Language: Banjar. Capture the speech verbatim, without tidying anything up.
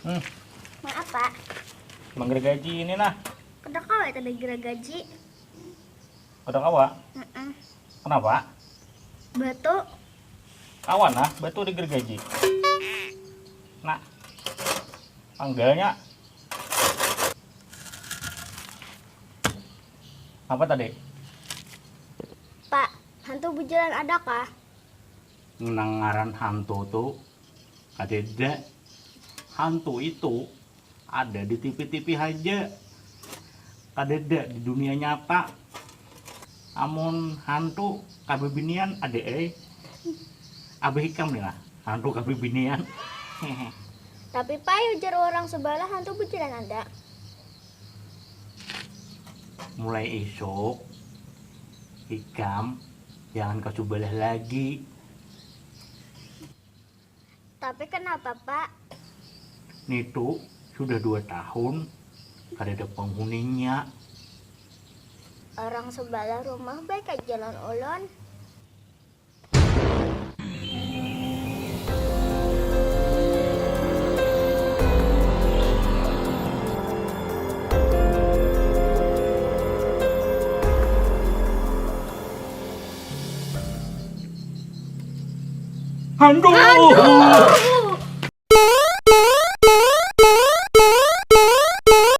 Hmm. Maaf, Pak. Menggergaji ini nah. Kada kawa itu ada gergaji. Kada kawa. Heeh. Kenapa? Batu. Kawan nah, batu digergaji. Nah. Tanggalnya. Apa tadi? Pak, hantu bujuran ada kah? Nang ngaran hantu tu kadeda. Hantu itu ada di TV-TV haja. Kadeda di dunia nyata. Amun hantu kabibinian ada eh. Abah ikam nih lah, hantu kabibinian. Tapi Pak, ujar orang sebelah hantu bujuran ada. Mulai isuk ikam jangan ke sebelah lagi. Tapi kenapa, Pak? Nitu sudah dua tahun kada ada penghuninya. Orang sebelah rumah baik aja lawan ulun. Hantu.